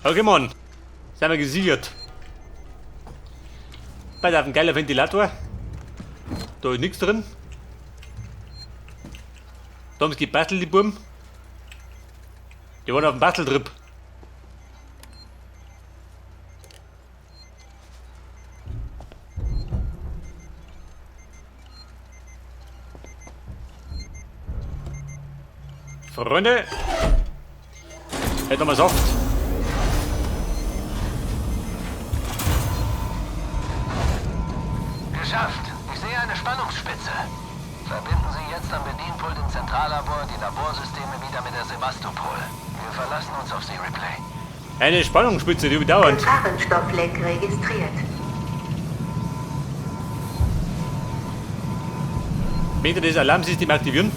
Okay, Mann. Sind wir gesichert. Bei auf ein geiler Ventilator. Da ist nichts drin. Da haben sie gebastelt, die Buben. Die waren auf dem Basteltrip. Freunde, hätten wir Saft. Geschafft. Ich sehe eine Spannungsspitze. Verbinden Sie jetzt am Bedienpult im Zentrallabor die Laborsysteme wieder mit der Sevastopol. Wir verlassen uns auf Sie, Ripley. Eine Spannungsspitze, die überdauernd. Gefahrenstoffleck registriert. Möchte das Alarmsystem aktivieren?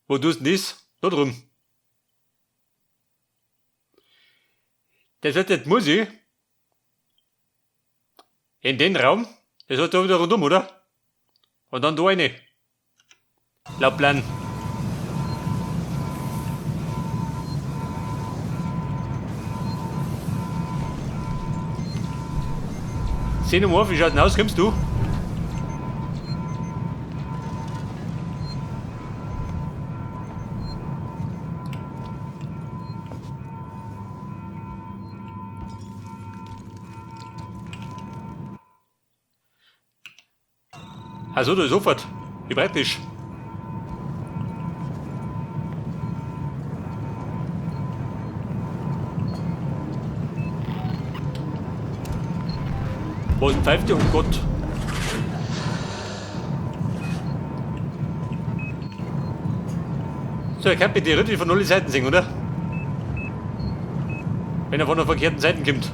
Wo tust du denn das? Da drüben. Das wird jetzt muss ich. In den Raum. Das hat da wieder rundum, oder? Und dann da rein. Laut Plan. Xenomorph, wie schaut denn aus? Kommst du? Also, da sofort. Wie praktisch. Was pfeift der? Oh Gott. So, er kann bitte theoretisch von allen Seiten sehen, oder? Wenn er von der verkehrten Seite kommt.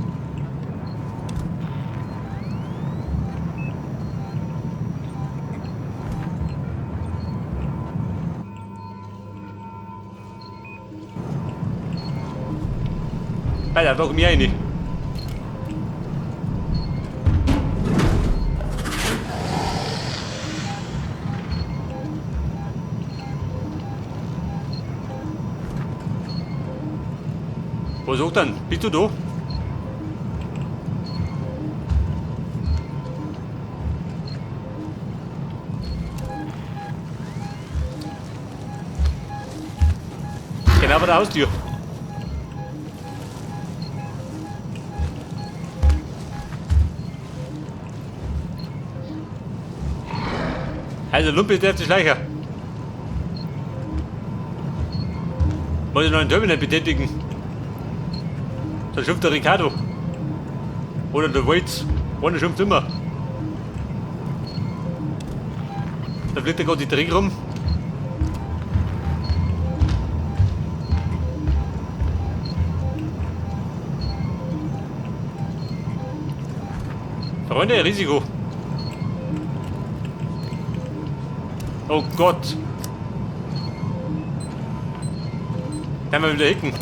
Alter, doch mir rein. Wo ist dann? Bist du da? Genau vor der Haustür. Also Lumpe ist der erste Schleicher. Muss ich noch ein Terminal betätigen? Da schimpft der Ricardo. Oder der Waits. Einer schimpft immer. Da fliegt der gerade die Dreck rum. Freunde, Risiko. Oh Gott. Kann man wieder hicken.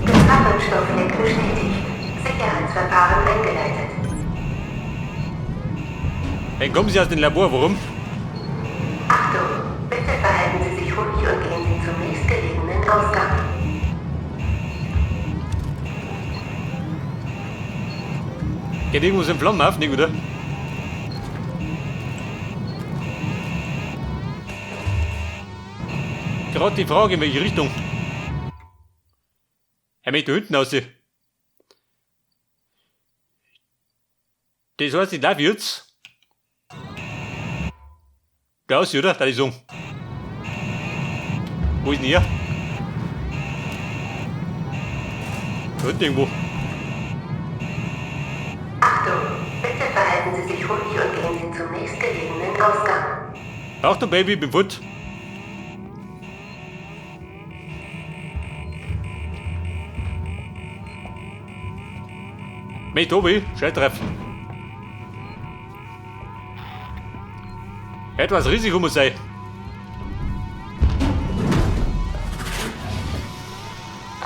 Gefahrenstoffleck bestätigt. Sicherheitsverfahren eingeleitet. Dann kommen Sie aus dem Labor, warum? Achtung, bitte verhalten Sie sich ruhig und gehen Sie zum nächstgelegenen Ausgang. Geht irgendwas in Flammen auf, nicht, oder? Gerade die Frage, in welche Richtung. Er möchte hinten aussehen. Das heißt, ich laufe jetzt. Da aussehen, oder? Da ich sagen. Wo ist denn er? Da hinten irgendwo. Achtung, bitte verhalten Sie sich ruhig und gehen Sie zum nächstgelegenen Ausgang. Achtung, Baby, ich bin fort. Mei, Tobi, scheiß drauf. Etwas Risiko muss sein.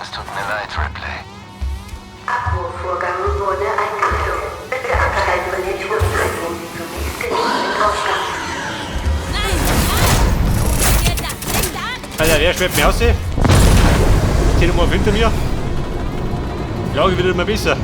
Es tut mir leid, Ripley. Abwurfvorgang wurde eingeleitet. Bitte abschalten Sie sich ruhig und gehen Sie zum nächstgelegenen Ausgang. Also, wer schwebt mir aus? Xenomorph hinter mir. Die Lage wird immer besser.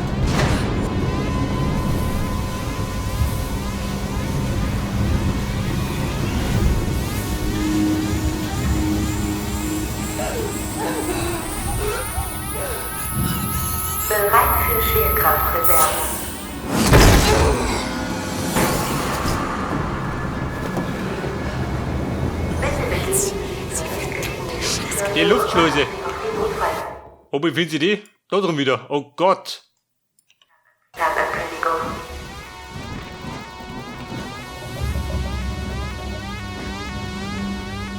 Bereit für Schwerkraftreserven. Bitte begeben Sie sich zur nächstgelegenen Luftschleuse Die Luftschleuse. und warten Sie auf die Notfall. Wo befinden Sie die? Da drin wieder. Oh Gott. Ankündigung.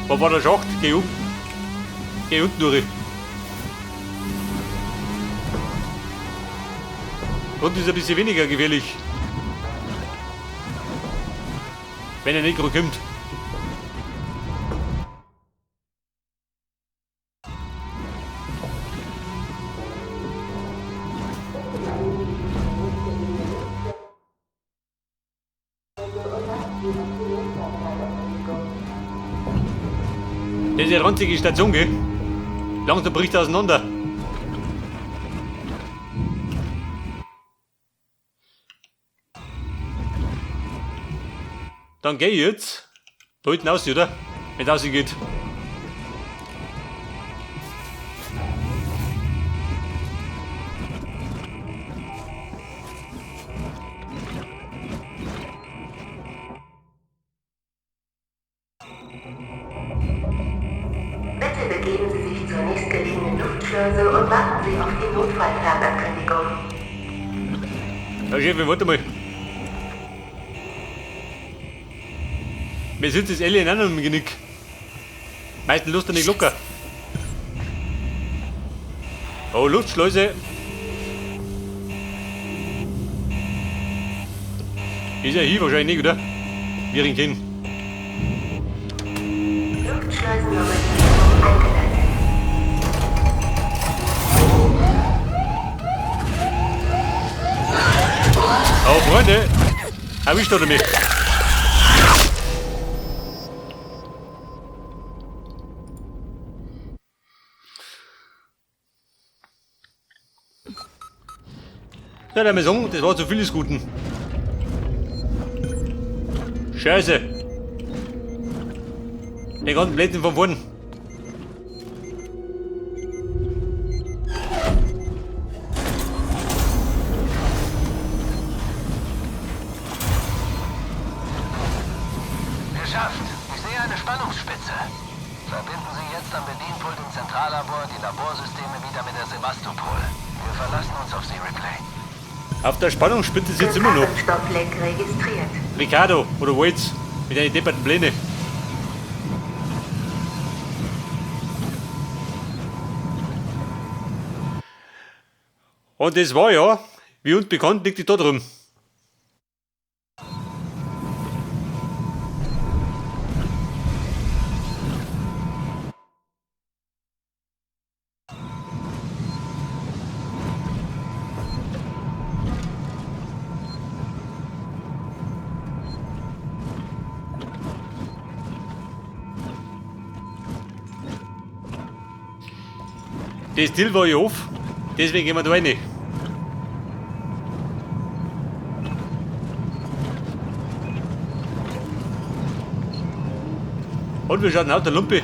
Wo war der Schacht? Geh um. Geh unten durch. Unten ist ein bisschen weniger gefährlich. Wenn er nicht gerade kommt. Das ist eine ranzige Station, gell? Langsam bricht er auseinander. Dann geh ich jetzt. Da hinten raus, oder? Wenn es rausgeht. Bitte begeben Sie sich zur nächstgelegenen Luftschleuse und warten Sie auf die Notfallplanankündigung. Ja, Chefin, warte mal. Mir sitzt das Alien auch noch im Genick. Meistens Lust er nicht locker. Oh, Luftschleuse. Ist ja hier wahrscheinlich nicht, oder? Wir ihn kennen. Luftschleusennormalisierung eingeleitet. Oh, Freunde. Erwischt er mich. Ja, der sagen, das war zu viel des Guten. Scheiße. Den ganzen Blödsinn von vorn. Geschafft. Ich sehe eine Spannungsspitze. Verbinden Sie jetzt am Bedienpult im Zentrallabor die Laborsysteme wieder mit der Sevastopol. Wir verlassen uns auf Sie, Ripley. Auf der Spannungsspitze sitzt immer noch. Gefahrenstoffleck registriert. Ricardo oder Waits mit deinen depperten Pläne. Und das war ja, wie uns bekannt, liegt die da drüben. Das Till war ja off, deswegen gehen wir da rein. Und wir schauen aus, der Lumpi.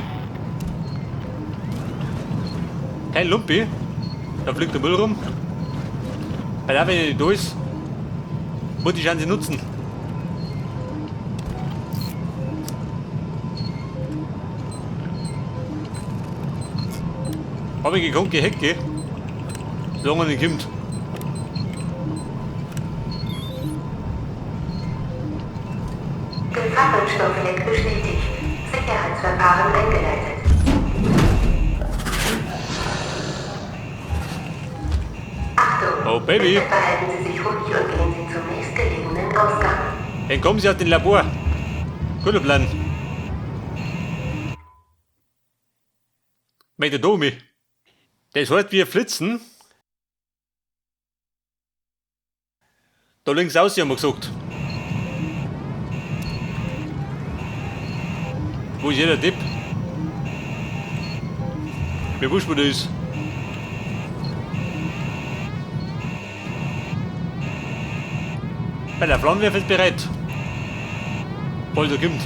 Kein Lumpi. Da fliegt der Müll rum. Weil auch wenn er nicht da ist, muss die Chance nutzen. Hab ich gekonnt, gehackt, gell? Solange er nicht kommt. Gefahrenstoffleck bestätigt. Sicherheitsverfahren eingeleitet. Achtung! Oh, Baby. Bitte verhalten Sie sich ruhig und gehen Sie zum nächstgelegenen Ausgang. Dann kommen Sie aus dem Labor. Guter Plan. Möchte da mich. Das heißt, wir flitzen. Da links aus, haben wir gesagt. Wo ist jeder Tipp? Mir wurscht, wo der ist. Bei der Flammenwerfer ist bereit. Bald er kommt.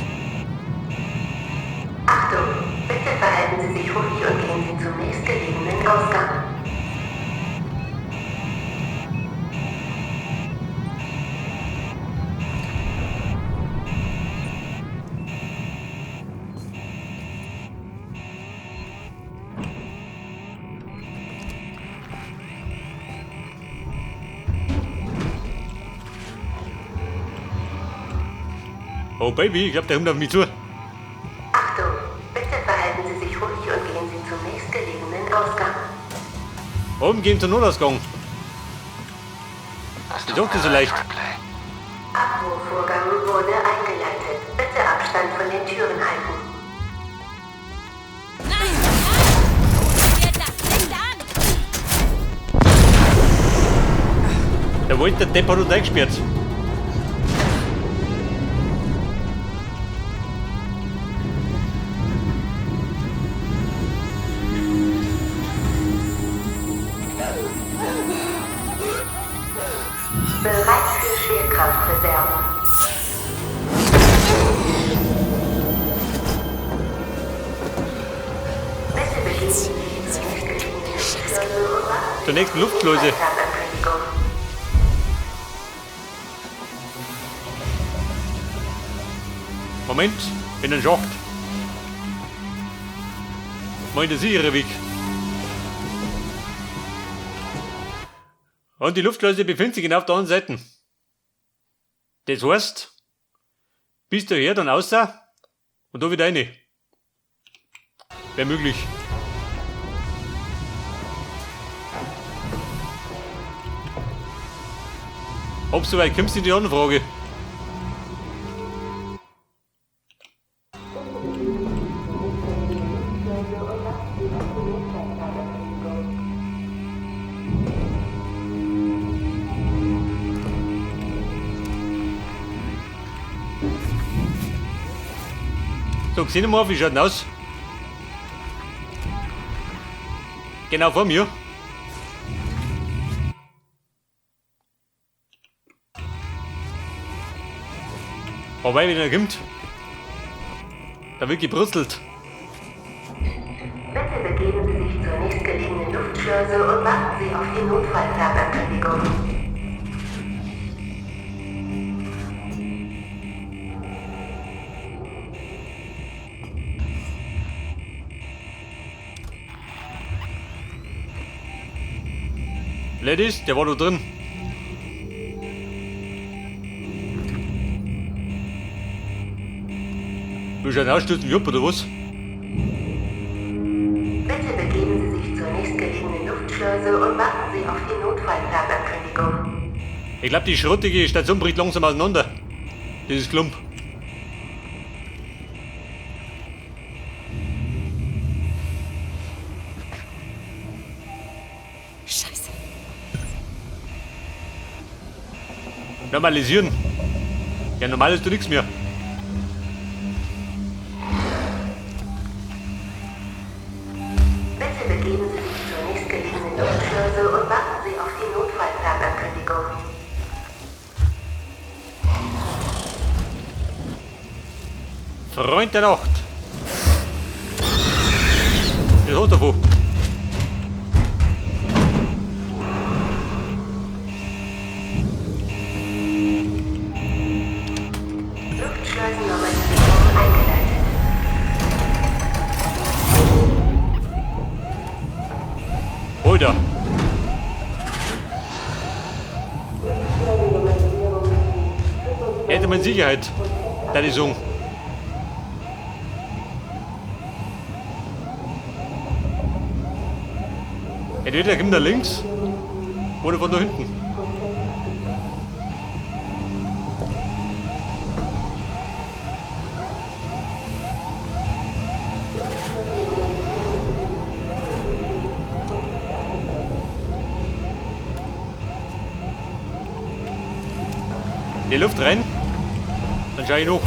Achtung, bitte verhalten Sie sich ruhig und gehen Sie zum nächstgelegenen Ausgang. Oh Baby, ich glaub, der kommt auf mich zu. Achtung, bitte verhalten Sie sich ruhig und gehen Sie zum nächstgelegenen Ausgang. Oben gehen zum Notausgang. Es Die tut Doktor mir so leid, leicht. Ripley. Abwurfvorgang wurde eingeleitet. Bitte Abstand von den Türen halten. Nein, nein! Sieh dir das nicht an! Der wollte, der Depp hat uns eingesperrt. Bereit für Schwerkraftreserven. Bitte begeben Sie sich zur nächstgelegenen Luftschleuse und warten Sie Zur nächsten Luftschleuse. Notfallplansankündigung. Moment, in den Schacht. Mal in der sichere Weg. Und die Luftschleuse befindet sich genau auf der anderen Seite. Das heißt, bis daher, dann außer und da wieder rein. Wäre möglich. Ob so weit kommst, ist die andere Frage. So, gesehen mal, wie schaut denn aus? Genau vor mir. Wobei, wenn er kommt, da wird gebrutzelt. Bitte begeben Sie sich zur nächstgelegenen Luftschleuse und warten Sie auf die Notfallplanankündigung. Ladies, der war da drin. Willst du einen ausstoßen wie ab, oder was? Bitte begeben Sie sich zur nächstgelegenen Luftschleuse und warten Sie auf die Notfallplanankündigung. Ich glaub, die schrottige Station bricht langsam auseinander. Dieses Klump. Scheiße. Normalisieren. Ja, normal ist doch nichts mehr. Bitte begeben Sie sich zur nächstgelegenen Luftschleuse und warten Sie auf die Notfallplanankündigung. Freund der Nacht. Was hast du davon? Luftschleusennormalisierung eingeleitet. Alter. Hätte man Sicherheit, deine Sohn. Entweder kommt er links oder von da hinten. Die Luft rein, dann schau ich noch.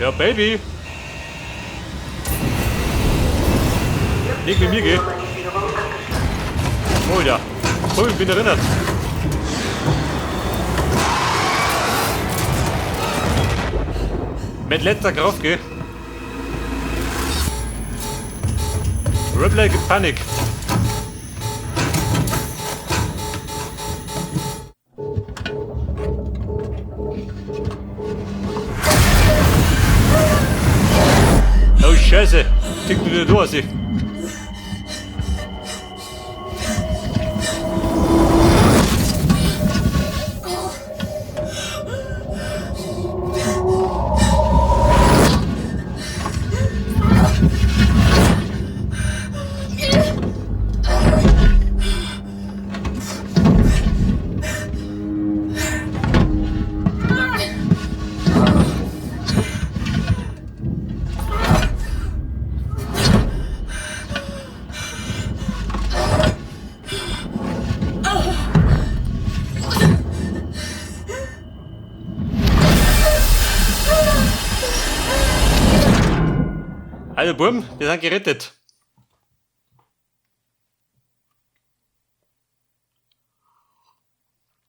Ja, Baby. Nicht mit mir, geh. Normalisierung abgeschlossen. Oh ja. Oh, ich bin erinnert. Mit letzter Kraft, geh. Ripley gibt Panik. Oh Scheiße, tickt wieder durch, sie. Also Burm, wir sind gerettet.